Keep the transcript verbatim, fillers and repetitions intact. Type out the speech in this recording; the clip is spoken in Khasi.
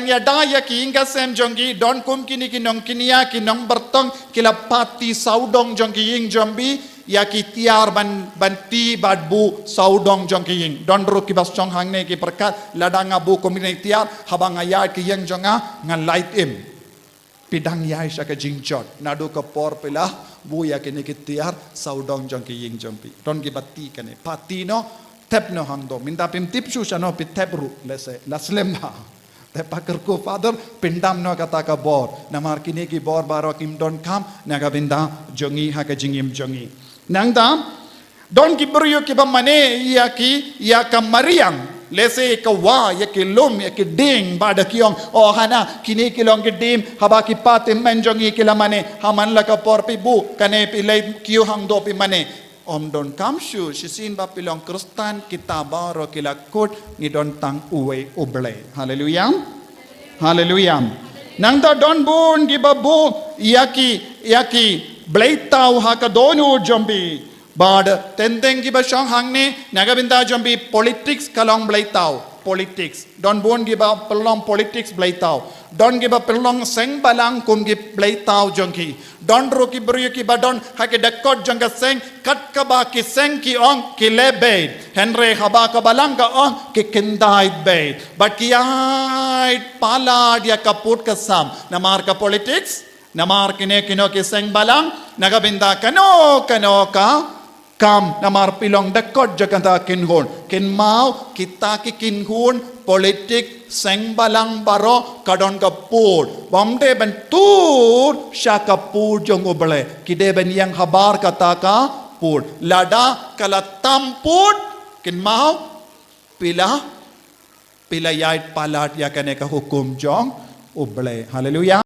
ïada ïa ki ïing ki sem jong ki, don kum kine ki nongkñia, ki nongbartong, ki la pati sawdong jong ki ïing jong ki, ïa ki tiar ban, ban ti bad buh sawdong jong ki ïing. Don ruh kiba shong hangne ki pyrkhat, lada nga buh kum kine ki tiar, haba nga ïaid ki ïing jong nga, ngan lait im. Phi dang ïaid sha ka jingjot, naduh ka por phi la buh ïa kine ki tiar sawdong jong ki ïing jong phi. Don kiba ti kane, pati noh, thep noh hangto. Mynta phim tip shuh shano phi thep ruh, lehse la slem bha. Te pat kyrkhu Father, pyndam noh kata ka bor. Namar kine ki bor baroh kim donkam na ka bynta jong ngi ha ka jingim jong ngi. Nangta, don ki briew kiba mane ïa ki, ïa ka mariang. Lehse ka wah, ïa ki lum, ïa ki dieng, bad ki ong, oh hana, kine ki long ki dieng, haba ki patymmen jong ngi ki la mane, ha man la ka por phi buh kane, phi leit kiew hangto phi mane. Ym donkam shuh, shisien ba phi long Khristan, kita baroh ki la kut, ngi don tang uwei U Blei. Haleluia. Haleluia. Nangta don bun kiba buh ïa ki, ïa ki bleithaw ha ka dohnud jong phi. Bad teng teng kiba shong hangne, na ka bynta jong phi politics ka long bleithaw. Politics. Don bun kiba pynlong politics bleithaw. Don kiba pynlong seng balang kum ki bleithaw jong ki. Don ruh ki briew kiba don ha ki dkhot jong ka seng, kat kaba ki seng ki ong ki leh beit. Hynrei haba ka balang ka ong ki kyntait beit. Bad ki ïaid palat ïa ka pud ka sam. Namar ka politics, namar kine kino ki seng balang, na ka bynta kano kano ka kam, namar phi long dkhot jong kata ka kynhun. Kynmaw, kita ki kynhun politik seng balang baroh ka don ka pud. Bym dei ban tur sha ka pud jong U Blei. Ki dei ban ïeng habar kata ka pud. Lada ka la tam pud, kynmaw, phi la, phi la ïaid palat ïa kane ka hukum jong U Blei. Haleluia.